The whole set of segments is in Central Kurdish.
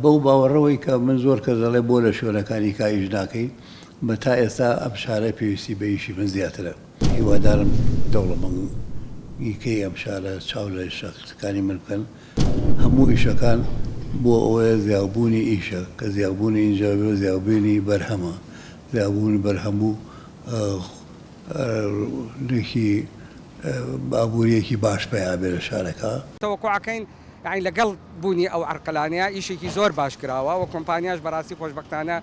بەو باوەڕەوەی کە من زۆر کەس دەڵێ بۆ لە شوێنەکانی کا ئیش ناکەی، بە تا ئێستا ئەم شارە پێویستی بە ئیشی من زیاترە. هیوادارم دەوڵەمەندی کەی ئەم شارە چاو لە شاکردەکانی من بکەن. هەموو ئیشەکان بۆ ئەوەیە زیابوونی ئیشە، کە زیابوونی ئینجا بێ زیابوونی بەرهەمە، زیابوونی بەرهەم و نرخی ئابوورییەکی باش پەیا بێ لە شارەکە. تەوەقوعەکەین یانی لەگەڵ بوونی ئەو عەرقەلانەیە ئیشێکی زۆر باش کراوە و کۆمپانیاش بەراستی خۆشبەختانە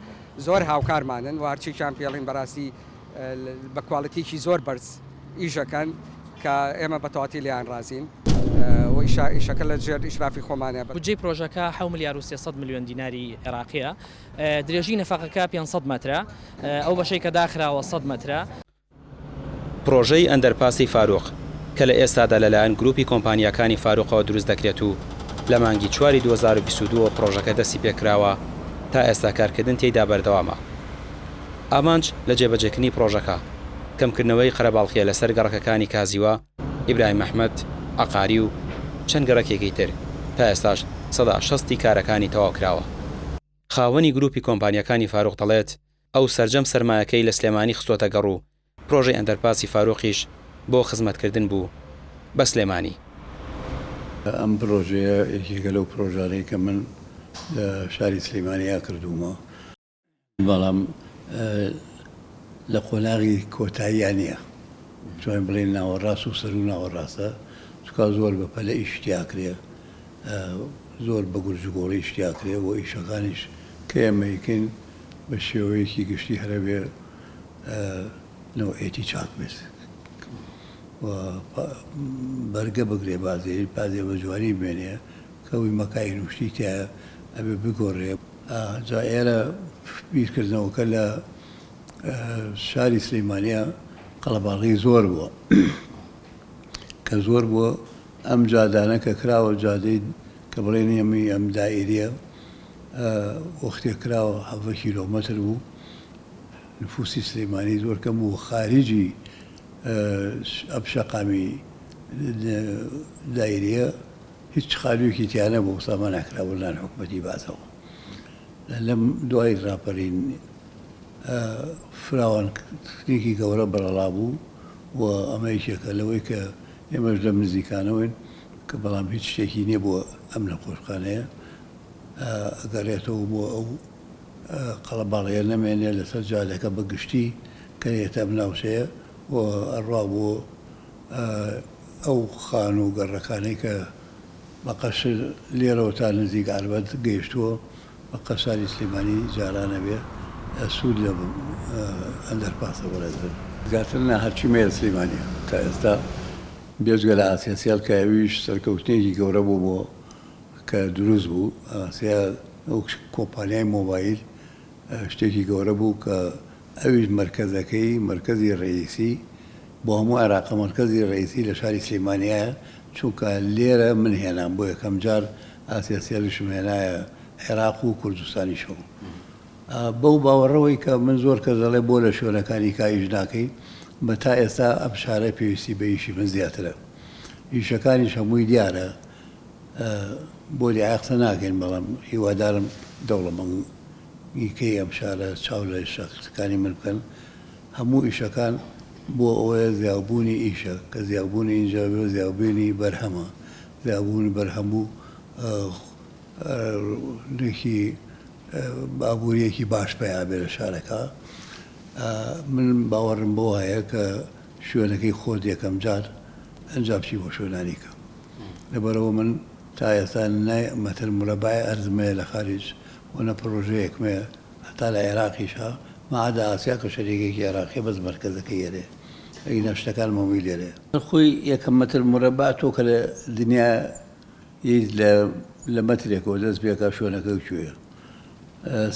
زۆر هاوکارمانن و هەرچیکیان پێڵین بەراستی بە کواڵیتیەکی زۆر بەرز ئیشەکەن کە ئێمە بە تەواتی لێیان رازین و ئیشەکە لە ژێر ئیشرافی خۆمانە. بودجەی پرۆژەکە حەو ملیار و 300 ملیۆن دیناری عێراقییە، درێژی نەفەقەکە 500 مەترە، ئەو بەشەی کە داخراوە 100 مەترە. پڕۆژەی ئەندەرپاسی فاروق کە لە ئێستادا لەلایەن گروپی کۆمپانیاکانی فاروقەوە دروست دەکرێت و لە مانگی چواری 2022 ەوە پڕۆژەکە دەستی پێکراوە تا ئێستا کارکردن تێیدا بەردەوامە. ئامانج لە جێبەجێکردنی پڕۆژەکە کەمکردنەوەی قەرەباڵخییە لەسەر گەڕەکەکانی کازیوە، ئیبراهیم ئەحمەد، عەقاری و چەند گەڕەکێکی تر، تا ئێستاش 60% ی کارەکانی تەواو کراوە. خاوەنی گروپی کۆمپانیاکانی فاروق دەڵێت، ئەو سەرجەم سەرمایەکەی لە سلێمانی خستۆتە گەڕ و پرۆژەی ئەندەرپاسی فاروقیش بۆ خزمەتکردن بوو بە سلێمانی. ئەم پرۆژەیە یەکێکە لەو پرۆژانەی کە من لە شاری سلێمانیا کردوومە، بەڵام لە قۆناغی کۆتاییا نییە، بتوانین بڵێین ناوەڕاست و سەروو ناوەڕاستە، چونکە زۆر بە پەلە ئیشی تیا کرێ، زۆر بە گورجوگۆڵی ئیش تیا کرێ و ئیشەکانیش کە ئێمە ئەیکەین بە شێوەیەکی گشتی هەر ئەبێ نەوعیەتی چاک بێت و بەرگە بگرێ بازێ بازێ بە جوانی بمێنێ کەوی مەکاین و شتی تیایە ئەبێ بگۆڕێ. جا ئێرە بیرکردنەوەکە لە شاری سلیمانیە قەڵەباڵغی زۆر بووە کە زۆر بووە ئەم جادانە کە کراوە جادەی کە بڵێن ئەمی ئەم دائیریە وەختێ کراوە 17 کیلۆمەتر بوو نفوسی سلێمانی زۆر کەم بوو خارجی ئەم شەقامی دایریە هیچ خانوویەکی تیا نەبوو سامان نەکرابوو لەلایەن حکومەتی بەعسەوە لەم دوای ڕاپەرین فراوانکردنێکی گەورە بەرەڵا بوو و ئەمە یەکێکە لەوەی کە ئێمەش لەم نزیکانەوەین کە بەڵام هیچ شتێکی نییە بۆ ئەم نەخۆشخانەیە ئەگەڕێتەوە بۆ ئەو قەڵەباڵیە نەمێنێ لەسەر جادەکە بە گشتی کە یەتە ئەم ناوچەیە و ئەڕوا بۆ ئەو خانوو و گەڕەکانەی کە بە قەسر لێرەوە تا نزیک عەربەت گەیشتووە بە قەساری سلێمانی جاران ئەبێ سوود لە ئەندەرپاسە وەرەگرن. زیاتر نا هەرچی مەیە سلیمانیە تا ئێستا بێجگە لە ئاسیاسیال کە ئەویش سەرکەوتنێکی گەورە بوو بۆ کە دروست بوو ئاسیا وەک کۆمپانیای مۆبایل شتێکی گەورە بوو کە ئەویش مەرکەزەکەی مەرکەزی ڕەئیسی بۆ هەموو عێراقە مەرکەزی ڕەئیسی لە شاری سلیمانیایە چونکە لێرە من هێنام بۆ یەکەم جار ئاسیاسێلیشم هێنایە عێراق و کوردستانیشەوە بەو باوەڕەوەی کە من زۆر کەس دەڵێ بۆ لە شوێنەکانی کا ئیش ناکەی بە تا ئێستا ئەم شارە پێویستی بە ئیشی من زیاترە ئیشەکانیش هەمووی دیارە بۆ دیعایە قسە ناکەین بەڵام هیوادارم دەوڵەمەندی کەی ئەم شارە چاو لە شاکردەکانی من بکەن هەموو ئیشەکان بۆ ئەوەیە زیابوونی ئیشە کە زیابوونی ئینجا بێ زیابوونی بەرهەمە زیابوونی بەرهەم و نرخی ئابوورییەکی باش پەیا بێ لە شارەکە من باوەڕم بەوە هەیە کە شوێنەکەی خۆت یەکەم جار ئەنجا بچی بۆ شوێنانی کە لەبەرئەوە من تا ئێستا نە مەتر مورەبای ئەرزم هەیە لە خاریج و نە پڕۆژەیەکم هەیە هەتا لە عێراقیشا ماعدا ئاسیا کە شەریکێکی عێراقیە بەس مەرکەزەکەی ئێرەیە ئەگینا شتەکانم هەمووی لێرەیە. خۆی یەکەم مەتر مورەبا تۆ کە لە دنیا یت لە لە مەترێکەوە دەست پێکا شوێنەکە کوێیە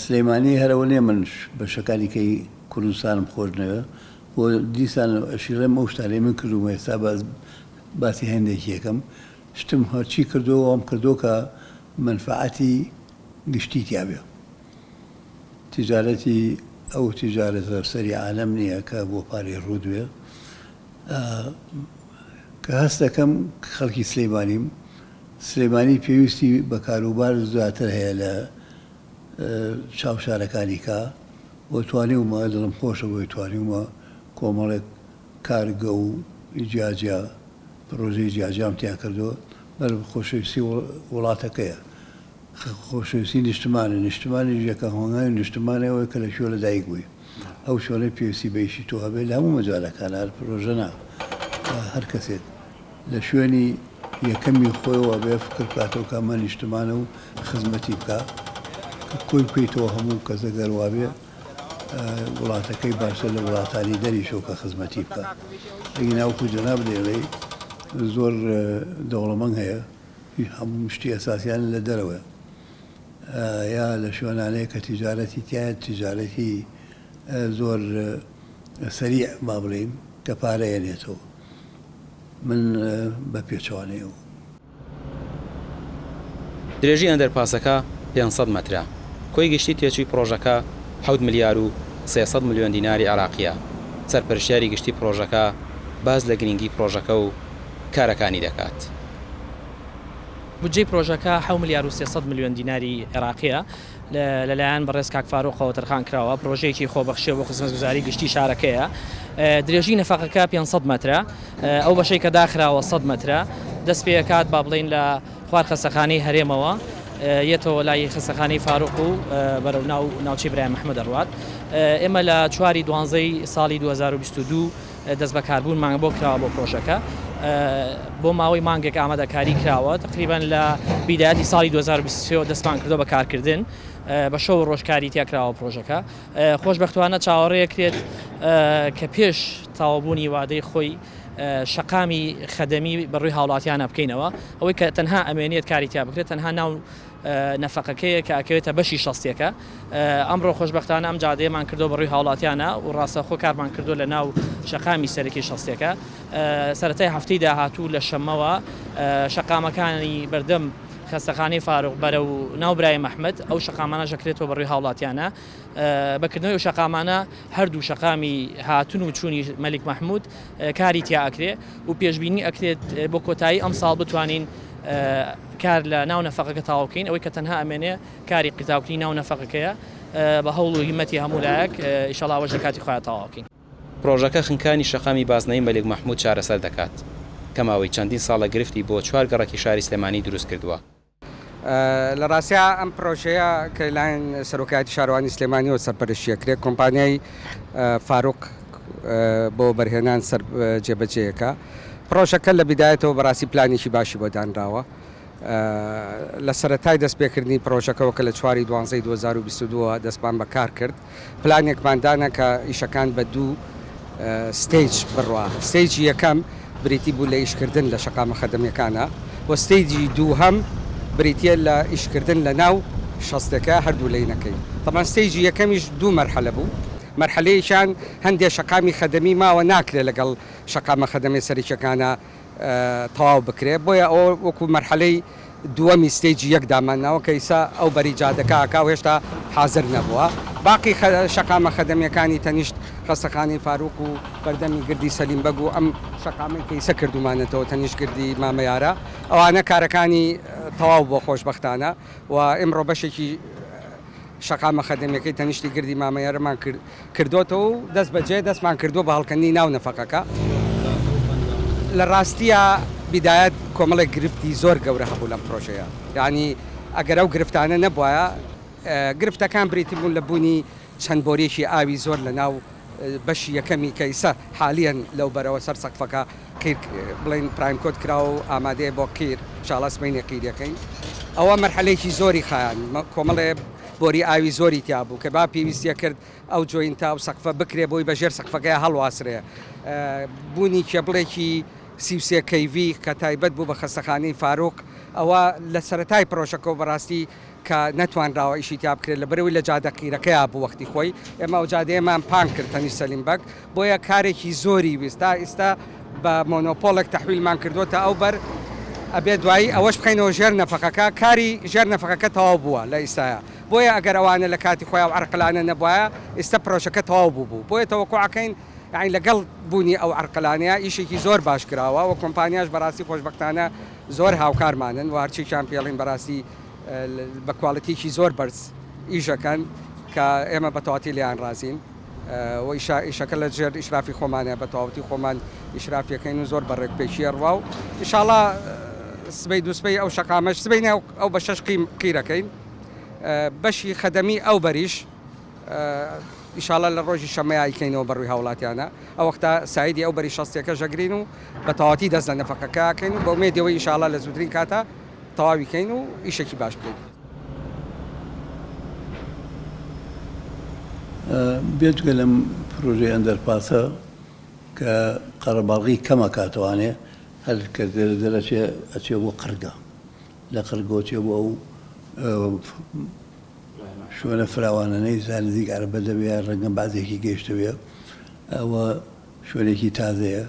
سلەیمانی هەر ئەوە نیە من بەشەکانی کەی کوردستانم خۆش نەوێ بۆ دیسان ئەشیڵێم ئەو شتانەی من کردوومە ئێستا باس باسی هەندێکی یەکەم شتم هەرچی کردووە وام کردووە کە مەنفەعەتی گشتی تیا بێ تیجارەتی ئەو تیجارەتە سەری عالەم نییە کە بۆ پارەی ڕووت بێ کە هەست دەکەم خەڵکی سلەیمانیم سلەیمانی پێویستی بە کاروبار زیاتر هەیە لە چاو شارەکانی کا و توانیومە دڵم خۆشە بۆی توانیومە کۆمەڵێک کارگە و جیاجیا پڕۆژەی جیاجیام تیا کردووە بەر خۆشەویستی وڵاتەکەیە خۆشەویستی نیشتمانە نیشتمانیش یەکەم هەنگاوی نیشتمانە ئەوەیە کە لە کوێ لە دایک بووی ئەو شوێنەی پێویستی بە ئیشی تۆ هەبێت لە هەموو مەجالەکان هەر پرۆژە نا هەر کەسێک لە شوێنی یەکەمی خۆیەوە بێ فکر بکاتەوە کە ئەمە نیشتمانە و خزمەتی بکا کە کۆی بکەیتەوە هەموو کەس ئەگەر وابێ وڵاتەکەی باشتر لە وڵاتانی دەریشەوە کە خزمەتی بکا ئەگینا وەکو جەناب دەیڵێی زۆر دەوڵەمەند هەیە هەموو شتی ئەساسیان لە دەرەوەیە یا لە شوێنانەیە کە تیجارەتی تیایە تیجارەتی زۆر سەریع با بڵێین کە پارە ئێنێتەوە من بە پێچەوانەی ئەو. درێژی ئەندەرپاسەکە 500 مەترە، کۆی گشتی تێچووی پڕۆژەکە حەوت ملیار و 300 ملیۆن دیناری عێراقییە، سەرپەرشتیاری گشتی پڕۆژەکە باس لە گرنگی پڕۆژەکە و کارەکانی دەکات. بودجەی پرۆژەکە حەو ملیار و 300 ملیۆن دیناری عێراقییە، لەلایەن بەڕێز کاک فاروقەوە تەرخان کراوە، پرۆژەیەکی خۆبەخشیە بۆ خزمەتگوزاری گشتی شارەکەیە، درێژی نەفەقەکە 500 مەترە، ئەو بەشەی کە داخراوە 100 مەترە، دەست پێکات با بڵێین لە خوار خەستەخانەی هەرێمەوە یەتەوە لای خەستەخانەی فاروق و بەرەو ناو ناوچەی برایم ئەحمەد دەڕوات. ئێمە لە چواری دوانزەی ساڵی 2022 دەستبەکاربوونمان بۆ کراوە بۆ پرۆژەکە بۆ ماوەی مانگێک ئامادەکاری کراوە تقریبان لە بیدایەتی ساڵی 2023 دەستمان کردو بە کارکردن بە شەو و ڕۆژ کاری تیا کراوە پرۆژەکە خۆشبەختوانە چاوەڕێکرێت کە پێش تەواوبوونی وادەی خۆی شەقامی خەدەمی بەڕووی هاوڵاتیانە بکەینەوە ئەوەی کە تەنها ئەمێنێت کاری تیا بکرێت تەنها ناو نەفەقەکەیە کە ئەکەوێتە بەشی شەستیەکە. ئەمڕۆ خۆشبەختانە ئەم جادەیەمان کردووە بە ڕووی هاوڵاتیانە و ڕاستەوخۆ کارمان کردووە لە ناو شەقامی سەرەکی شەستیەکە. سەرەتای هەفتەی داهاتوو لە شەممەوە شەقامەکانی بەردەم خەستەخانەی فاروق بەرەو ناو برایم ئەحمەد ئەو شەقامانەش ئەکرێتەوە بە ڕووی هاوڵاتیانە. بە کردنەوەی ئەو شەقامانە هەردوو شەقامی هاتن و چوونی مەلیک مەحمود کاری تیا ئەکرێ و پێشبینی ئەکرێت بۆ کۆتایی ئەمساڵ بتوانین کار لە ناو نەفەقەکە تەواو بکەین، ئەوەی کە تەنها ئەمێنێ کاری قیرتاوکردنی ناو نەفەقەکەیە بە هەوڵ و هیمەتی هەموو لایەک ئیشەڵا ئەوەش لە کاتی خۆیا تەواو ئەکەین. پڕۆژەکە خنکانی شەقامی بازنەی مەلیک مەحمود چارەسەر دەکات، کە ماوەی چەندین ساڵە گرفتی بۆ چوار گەڕەکی شاری سلێمانی دروستکردووە. لە ڕاستیا ئەم پڕۆژەیە کە لەلایەن سەرۆکایەتی شارەوانی سلێمانیەوە سەرپەرشتی ئەکرێت، کۆمپانیای فاروق بۆ وەبەرهێنان سەر جێبەجێیەکە. پڕۆژەکە لە بیدایەتەوە بەڕاستی پلانێکی باشی بۆ دانراوە. لە سەرەتای دەستپێکردنی پڕۆژەکەوە کە لە چواری دوانزەی 2022 ەوە دەستمان بە کار کرد، پلانێکمان دانا کە ئیشەکان بە دوو stage بڕوا. stage ی یەکەم بریتی بوو لە ئیشکردن لە شەقامە خەدەمیەکانا و stage ی دووهەم بریتیە لە ئیشکردن لە ناو شەستەکە هەردوو lane ەکەی. تەبعەن stage ی یەکەمیش دوو مەرحەلە بوو. مەرحەلەیەکیان هەندێ شەقامی خەدەمی ماوە ناکرێ لەگەڵ شەقامە خەدەمیە سەرەکیەکانا تەواو بکرێ بۆیە ئەوە وەکو مەرحەلەی دووەمی stage ی یەک دامانناوە کە ئیسا ئەو بەری جادەکە ئەکا و هێشتا حازر نەبووە باقی شەقامە خەدەمیەکانی تەنیشت خەستەخانەی فاروق و بەردەمی گردی سەلیم بەگ و ئەم شەقامەی کە ئیسە کردوومانەتەوە تەنیشت گردی مامەیارە ئەوانە کارەکانی تەواو بووە خۆشبەختانە و ئیمڕۆ بەشێکی شەقامە خەدەمیەکەی تەنیشتی گردی مامەیارەمان کردۆتەوە و دەست بەجێ دەستمان کردووە بە هەڵکەندنی ناو نەفەقەکە. لە ڕاستیا بیدایەت کۆمەڵێک گرفتی زۆر گەورە هەبوو لەم پرۆژەیە یانی ئەگەر ئەو گرفتانە نەبوایە گرفتەکان بریتی بوون لە بوونی چەند بۆریەکی ئاوی زۆر لە ناو بەشی یەکەمی کە ئیسە حالیەن لەو بەرەوە سەر سەقفەکە قیر بڵێین prime coat کراوە و ئامادەیە بۆ قیر ئینشاڵا سبەینێ قیریەکەین ئەوە مەرحەلەیەکی زۆری خایاند کۆمەڵێ بۆری ئاوی زۆری تیا بوو کە با پێویستیە کرد ئەو joint ە ئەو سەقفە بکرێ بۆی بە ژێر سەقفەکەیا هەڵواسرێ بوونی کێبڵێکی 33 KV کە تایبەت بوو بە خەستەخانەی فاروق ئەوە لە سەرەتای پرۆژەکەوە بەڕاستی کە نەتوانراوە ئیشی تیا بکرێت لەبەرئەوەی لە جادە قیرەکەیا بوو وەختی خۆی ئێمە ئەو جادەیەمان پان کرد تەنیشت سەلیم بەگ بۆیە کارێکی زۆری ویست تا ئیستا بە مۆنۆپۆڵێک تەحویلمان کردووە تا ئەو بەر ئەبێ دوایی ئەوەش بخەینەوە ژێر نەفەقەکە کاری ژێر نەفەقەکە تەواو بووە لە ئیستایا بۆیە ئەگەر ئەوانە لە کاتی خۆیا و عەرقلانە نەبوایە ئیستا پرۆژەکە تەواو بوو بوو بۆیە تەوەقوع ئەکەین یانی لەگەڵ بوونی ئەو عەرقلانەیە ئیشێکی زۆر باش کراوە و کۆمپانیاش بەڕاستی خۆشبەختانە زۆر هاوکارمانن و هەرچیکیان پێڵین بەڕاستی بە کواڵیتیەکی زۆر بەرز. ئیشەکەن کە ئێمە بە تەواتی لێیان ڕازین و ئیشەکە لە ژێر ئیشرافی خۆمانە بە تەواوەتی خۆمان ئیشرافیەکەین و زۆر بە ڕێکپێکی ئەڕوا و ئیشاڵا سبەی دووسبەی ئەو شەقامەش سبەینێ ئەو بەشەش قیم قیرەکەین بەشی خەدەمی ئەو بەریش ئیشاڵا لە ڕۆژی شەممەیا ئەیکەینەوە بەڕووی هاوڵاتیانە ئەوەختا سایدی ئەو بەری شەستیەکەش ئەگرین و بە تەواوەتی دەست لە نەفەقەکە ئەکەین و بە ئومێدی ئەوەی ئیشاڵا لە زووترین کاتا تەواوی کەین و ئیشێکی باش بکەین. بێجگە لەم پرۆژەی ئەندەرپاسە کە قەرەباڵغی کەم ئەکاتەوانێ هەر کە دەرەچێ ئەچێ بۆ قڕگە لە قڕگەوە چێ بۆ ئەو شوێنە فراوانانەی تا نزیک عەرەبە دەبێ ڕەنگە بەعزێکی گەیشتبێ ئەوە شوێنێکی تازەیە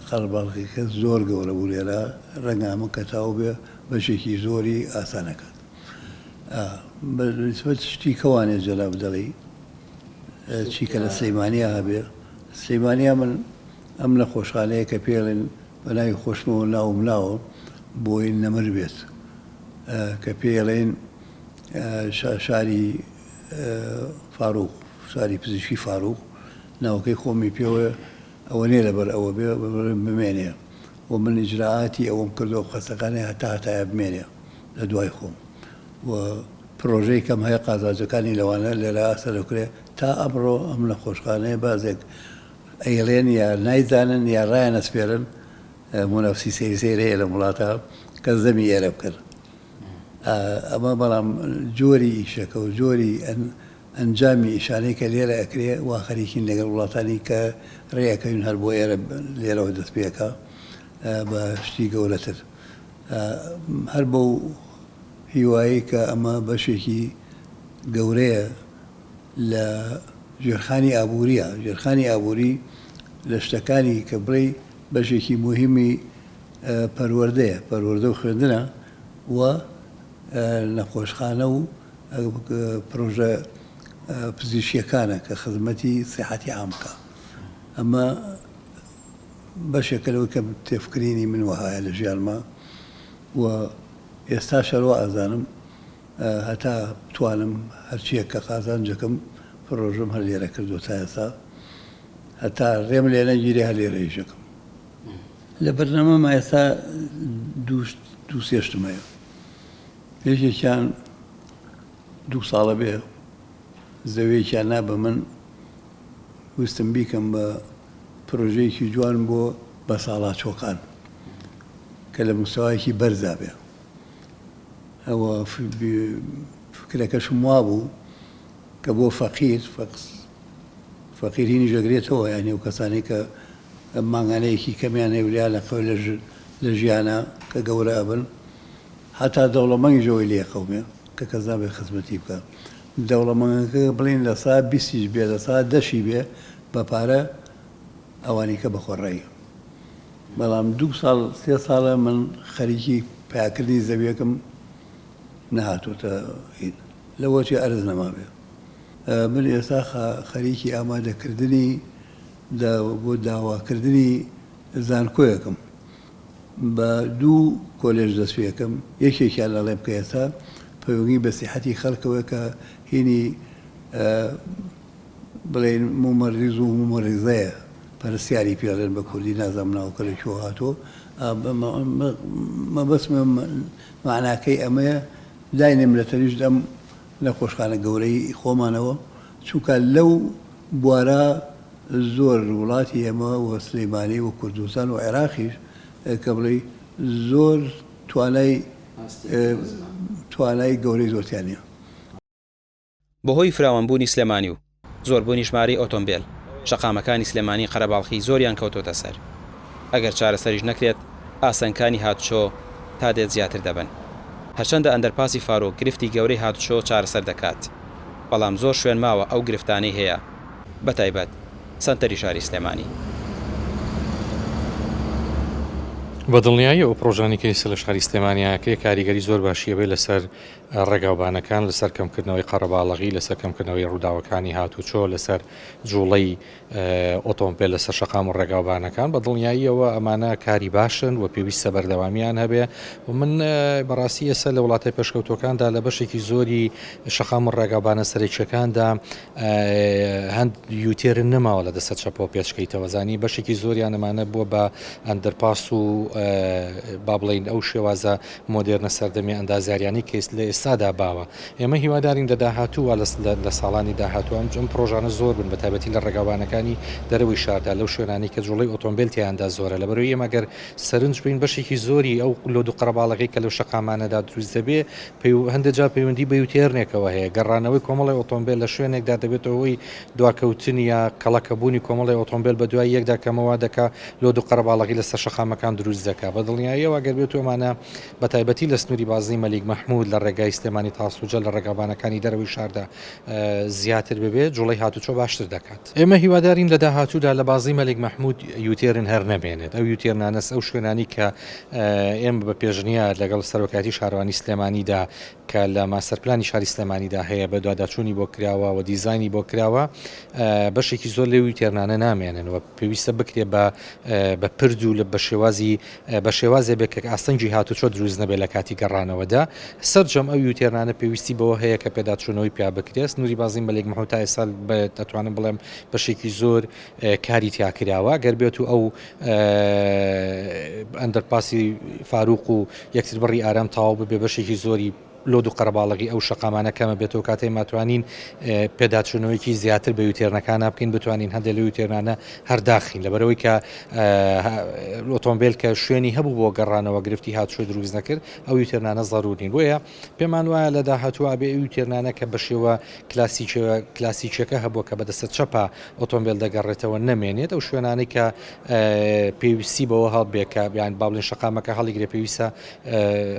قەرەباڵغیەکە زۆر گەورە بوو لێرە ڕەنگە ئەمە کە تاو بێ بەشێکی زۆری ئاسانەکات بە نسبەت شتی کەوانێ جەناب دەڵێی چی کە لە سلەیمانیا هەبێ سلەیمانیا من ئەم نەخۆشخانەیە کە پێڵێن بە ناوی خۆشمەوە ناوم ناوە بۆی نەمر بێت کە پێڵێن شاری فاروق شاری پزیشکی فاروق ناوەکەی خۆمی پێوەیە ئەوە نیە لەبەر ئەوە بێ بمێنێ و من ئیجرائاتی ئەوەم کردووە خەستەخانەی هەتا هەتایە بمێنێ لە دوای خۆم و پرۆژەی کەم هەیە قازانجەکانی لەوانە لێرە سەرکرێ تا ئەمڕۆ ئەم نەخۆشخانەیە بازێک ئەیڵێن یا نایزانن یا ڕایان ئەسپێرن مونافسی سەیر سەیر هەیە لەم وڵاتە کەس دەمی ئێرە بکەن ئەمە بەڵام جۆری ئیشەکە و جۆری ئەنجامی ئیشانەی کە لێرە ئەکرێ وا خەریکین لەگەڵ وڵاتانی کە ڕێ ئەکەوین هەر بۆ ئێرە لێرەوە دەست پێکا بە شتی گەورەتر هەر بەو هیوایەی کە ئەمە بەشێکی گەورەیە لە ژێرخانی ئابووریە ژێرخانی ئابووری لە شتەکانی کە بڵێی بەشێکی موهیمی پەروەردەیە، پەروەردە و خوێندنە و نەخۆشخانە و پرۆژە پزیشکیەکانە کە خزمەتی سیحەتی عام بکا. ئەمە بەشێکە لەوەی کە تێفکرینی من وەهایە لە ژیانما و ئێستاش هەروا ئەزانم هەتا بتوانم هەرچیەک کە قازانجەکەم پرۆژەم هەر لێرە کردووە تا ئێستا هەتا ڕێم لێ نەگیرێ هەر لێرە ئیشەکەم. لە بەرنامەما ئێستا دوو سێ شتم هەیە یەکێکیان دوو ساڵە بێ زەویەکیان نا بە من ویستم بیکەم بە پرۆژەیەکی جوان بۆ بەساڵاچۆکان کە لە مستەوایەکی بەرزا بێ ئەوە فکرەکەشم وابوو کە بۆ فەقیر فەقیر هینیش ئەگرێتەوە یانی ئەو کەسانەی کە مانگانەیەکی کەمیان هەیە و لێیان ئەکەوێت لە لە ژیانا کە گەورە ئەبن هەتا دەوڵەمەنگیش ئەوەی لێ ئەقەومێ کە کەس نابێ خزمەتی بکا دەوڵەمەنگەکە بڵێین لە سا بیستیش بێ لە سا دەشی بێ بە پارە ئەوانی کە بە خۆڕایی بەڵام دوو ساڵ سێ ساڵە من خەریکی پەیاکردنی زەویەکم نەهاتۆتە هین لەوەچێ ئەرز نەمابێ. من ئێستا خەریکی ئامادەکردنی بۆ داواکردنی زانکۆیەکم بە دوو کۆلێژ دەست پێکەم یەکێکیان ئەڵێم کە ئێستا پەیوەنگی بە سیحەتی خەڵکەوە کە هینی بڵێن مومەریز و مومەریزەیە پەرستیاری پێڵێن بە کوردی نازانم ناوەکە لە کوێوە هاتووە مەبەستمە مەعناکەی ئەمەیە داینێم لە تەنیشت ئەم نەخۆشخانە گەورەی خۆمانەوە، چونکە لەو بوارە زۆر وڵاتی ئێمە و سلیمانی و کوردستان و عێراقیش کە بڵێی زۆر توانای توانای گەورەی زۆرتیان نیە. بەهۆی فراوانبوونی سلێمانی و زۆربوونی ژمارەی ئۆتۆمبێل، شەقامەکانی سلێمانی قەرەباڵخی زۆریان کەوتۆتە سەر. ئەگەر چارەسەریش نەکرێت، ئاستەنگکانی هاتوچۆ تا دێت زیاتر دەبن. هەرچەندە ئەندەرپاسی فاروق گرفتی گەورەی هاتوچۆ چارەسەر دەکات، بەڵام زۆر شوێن ماوە ئەو گرفتانەی هەیە، بەتایبەت سەنتەری شاری سلێمانی. بە دڵنیاییەوە ئەو پڕۆژانەی کە ئێستا لە شاری سلێمانی ئەکرێ کاریگەری زۆر باشی ئەبێ لەسەر ڕێگاوبانەکان، لەسەر کەمکردنەوەی قەرەباڵغی، لەسەر کەمکردنەوەی ڕووداوەکانی هاتوچۆ، لەسەر جوڵەی ئۆتۆمبێل لەسەر شەقام و ڕێگاوبانەکان. بە دڵنیاییەوە ئەمانە کاری باشن و پێویستە بەردەوامیان هەبێ و من بەڕاستی ئێستا لە وڵاتە پێشکەوتووەکاندا لە بەشێکی زۆری شەقام و ڕێگاوبانە سەرەکییەکاندا هەند U-turn نەماوە لە دەستە چەپەوە پێچکەیتەوە زانی بەشێکی زۆریان ئەمانە بووە بە underpass و با بڵێین ئەو شێوازە مۆدێرنە سەردەمی ئەندازیاریانەی کە لە ئێستادا باوە. ئێمە هیوادارین لە داهاتوو لە ساڵانی داهاتوو ئەم ئەم پڕۆژانە زۆر بن بە تایبەتی لە ڕێگاوبانەکانی دەرەوەی شاردا لەو شوێنانەی کە جوڵەی ئۆتۆمبێل تیایاندا زۆرە لەبەرئەوەی ئێمە گەر سەرنج بەین بەشێکی زۆری ئەو لۆد و قەرەباڵغی کە لەو شەقامانەدا دروست دەبێ هەندێک جار پەیوەندی بە U-turn ێکەوە هەیە گەڕانەوەی کۆمەڵی ئۆتۆمبێل لە شوێنێکدا دەبێتە هۆی دواکەوتنی یا کەڵەکەبوونی کۆمەڵی ئۆتۆمبێل بە دوای یەکدا کەمە وا دەکا لۆد و قەرەباڵغی لەسەر شەقامەکان دروست دەکا. بە دڵنیاییەوە گەر بێتو ئەمانە بە تایبەتی لە سنووری بازنەی مەلیک مەحموود لە ڕێگای سلێمانی تاسڵوجە لە ڕێگاوبانەکانی دەرەوەی شاردا زیاتر ببێ جوڵەی هاتوچۆ باشتر دەکات. ئێمە هیوادارین لە داهاتوودا لە بازنەی مەلیک مەحموود U-turn هەر نەمێنێت. ئەو U-turn انەس ئەو شوێنانەی کە ئێمە بە پێشنیار لەگەڵ سەرۆکایەتی شارەوانی سلێمانیدا کە لە ماستەرپلانی شاری سلێمانیدا هەیە بەدواداچوونی بۆ کراوە و دیزاینی بۆ کراوە، بەشێکی زۆر لەو U-turn انە نامێنن و پێویستە بکرێ بە بە پرد و بە شێوازی بە شێوازێ بێ کە ئاستەنگی هاتوچۆ دروست نەبێ لە کاتی گەڕانەوەدا. سەرجەم ئەو U-turn انە پێویستی بەوە هەیە کە پێداچوونەوەی پیا بکرێ. سنووری بازنەی مەلیک مەحموود تا ئێستا دەتوانم بڵێم بەشێکی زۆر کاری تیا کراوە گەر بێت و ئەو underpass ی فاروق و یەکتربڕی ئارام تەواو ببێ بەشێکی زۆری لۆد و قەرەباڵغی ئەو شەقامانە کەمە بێتەوە کاتێ ماتوانین پێداچوونەوەیکی زیاتر بە U-turn ەکانە بکەین بتوانین هەندێک لە U-turn انە هەرداخین لەبەرەوەی کە ئۆتۆمبیل کە شوێنی هەبوو بۆ گەڕانەوە گرفتی هاتوچۆی دروست نەکرد ئەو U-turn انە زەرورین بۆیە پێمان وایە لە داهاتوو ئەبێ ئەو U-turn انە کە بە شێوە کلاسیکیەکە هەبووە کە بە دەستە چەپە ئۆتۆمبێل دەگەڕێتەوە نەمێنێت، ئەو شوێنانەی کە پێویستی بەوە هەبێ کە یان با بڵێین شەقامەکە هەڵیگرێ پێویستە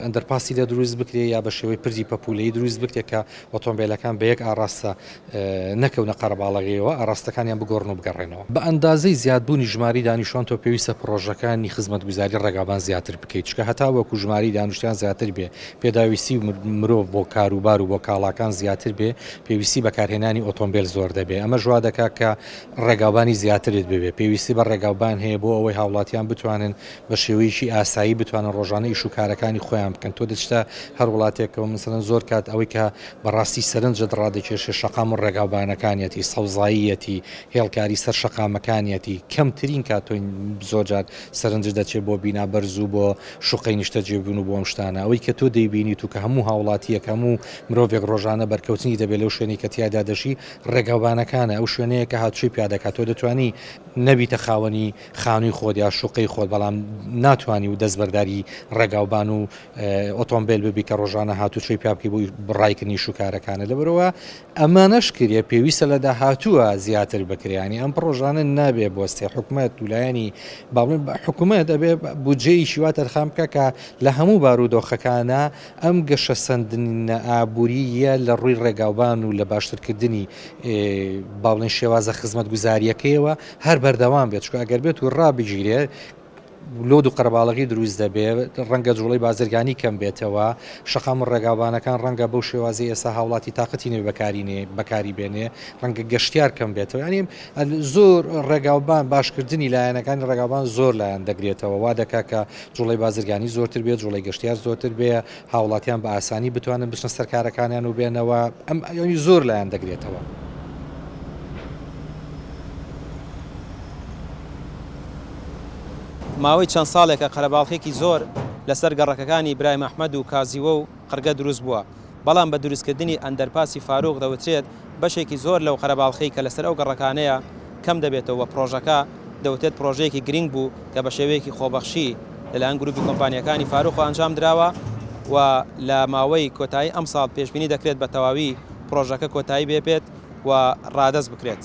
underpass ی لێ دروست بکرێ یا بە شێوەی پردی پەپوولەیی دروست بکرێت کە ئۆتۆمبێلەکان بە یەک ئاڕاستە نەکەونە قەرەباڵغییەوە ئاڕاستەکانیان بگۆڕن و بگەڕێنەوە. بە ئەندازەی زیادبوونی ژمارەی دانیشتوان تۆ پێویستە پڕۆژەکانی خزمەتگوزاری ڕێگاوبان زیاتر بکەیت، چونکە هەتاوەکو ژمارەی دانیشتوان زیاتر بێ پێداویستی مرۆڤ بۆ کاروبار و بۆ کاڵاکان زیاتر بێ پێویستی بەکارهێنانی ئۆتۆمبێل زۆر دەبێ ئەمەش وا دەکا کە ڕێگاوبانی زیاترت ببێ پێویستی بە ڕێگاوبان هەیە بۆ ئەوەی هاوڵاتیان بتوانن بە شێوەیەکی ئاسایی بتوانن ڕۆژانە ئیش و کارەکانی خۆیان بکەن تۆ دەچتە هەر وڵاتێکەوە مەسەلەن زۆر کات ئەوەی کە بەڕاستی سەرنجت ڕادەکێشێ شەقام و ڕێگاوبانەکانیەتی سەوزاییەتی هێڵکاری سەر شەقامەکانیەتی کەمترین کات تۆ زۆر جار سەرنجت دەچێت بۆ بینا بەرز و بۆ شوقەی نیشتەجێبوون و بۆ ئەم شتانە ئەوەی کە تۆ دەیبینیت و کە هەموو هاوڵاتییەک هەموو مرۆڤێک ڕۆژانە بەرکەوتنی دەبێت لەو شوێنەی کە تیایدا دەژی ڕێگاوبانەکانە ئەو شوێنەیە کە هاتوچۆی پیا دەکات تۆ دەتوانی نەبیتە خاوەنی خانووی خۆت یا شوقەی خۆت بەڵام ناتوانی و دەستبەرداری ڕێگاوبان و ئۆتۆمبێل ببی کە ڕۆژانە هاتوچۆی پیا بکەی بۆ ڕایکردنی شوکارەکانە لەبەرەوە ئەمانەش کرێ پێویستە لە داهاتووە زیاتر بکرێ یانی ئەم پڕۆژانە نابێ بوەستێ حکومەت و لایەنی با بڵێین حکومەت ئەبێ بودجەیەکی وا تەرخان بکا کە لە هەموو بارودۆخەکانە ئەم گەشەسەندنە ئابوورییە لە ڕووی ڕێگاوبان و لە باشترکردنی با بڵێین شێوازە خزمەتگوزارییەکەیەوە هەر بەردەوام بێت چونکە ئەگەر بێت و ڕابگیرێ لۆد و قەرەباڵغی دروست دەبێ، ڕەنگە جوڵەی بازرگانی کەم بێتەوە، شەقام و ڕێگاوبانەکان ڕەنگە بەو شێوازەی ئێستا هاوڵاتی تاقەتی نەبێ بەکاری نێ بەکاری بێنێ، ڕەنگە گەشتیار کەم بێتەوە، یانی زۆر ڕێگاوبان باشکردنی لایەنەکانی ڕێگاوبان زۆر لایەن دەگرێتەوە، وا دەکا کە جوڵەی بازرگانی زۆرتر بێ، جوڵەی گەشتیار زۆرتر بێ، هاوڵاتیان بە ئاسانی بتوانن بچنە سەر کارەکانیان و بێنەوە، ئەم یانی زۆر لایەن دەگرێتەوە. ماوەی چەند ساڵێکە قەرەباڵخێکی زۆر لەسەر گەڕەکەکانی برایم ئەحمەد و کازیوە و قڕگە دروست بووە، بەڵام بە دروستکردنی ئەندەرپاسی فاروق دەوترێت بەشێکی زۆر لەو قەرەباڵخەی کە لەسەر ئەو گەڕەکانەیە کەم دەبێتەوە و پڕۆژەکە دەوترێت پڕۆژەیەکی گرنگ بوو کە بە شێوەیەکی خۆبەخشی لەلایەن گروپی کۆمپانیاکانی فاروقەوە ئەنجامدراوە و لە ماوەی کۆتایی ئەمساڵ پێشبینی دەکرێت بە تەواوی پڕۆژەکە کۆتایی بێبێت و ڕادەست بکرێت.